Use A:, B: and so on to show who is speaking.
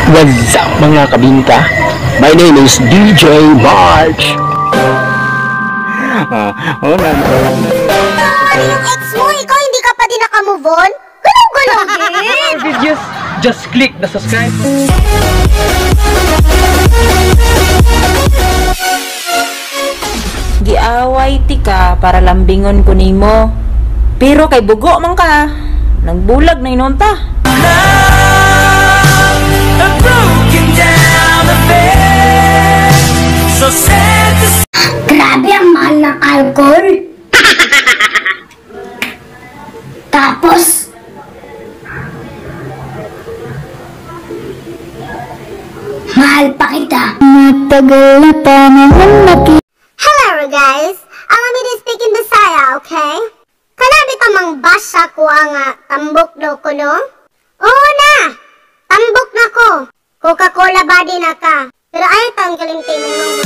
A: What's up, mga kabinta? My name is DJ March. Ah, oh, na,
B: Ano yung ex mo? Ikaw hindi ka pa din nakamove on? Gulong-gulong din!
A: Videos, just click the subscribe.
C: Giaway ti ka para lambingon ko nimo. Pero kay bugo man ka. Nagbulag na inon ta.
B: Grabe ang mahal ng alcohol. Tapos, mahal pa kita.
D: Matagal na panahon.
B: Hello guys! I'm gonna speak in Bisaya, okay? Kanabi tamang basa ko ang tambok daw ko, no? Oo na! Tambok na ko! Coca-Cola body na ka. Pero ay tanggalin tayo mong.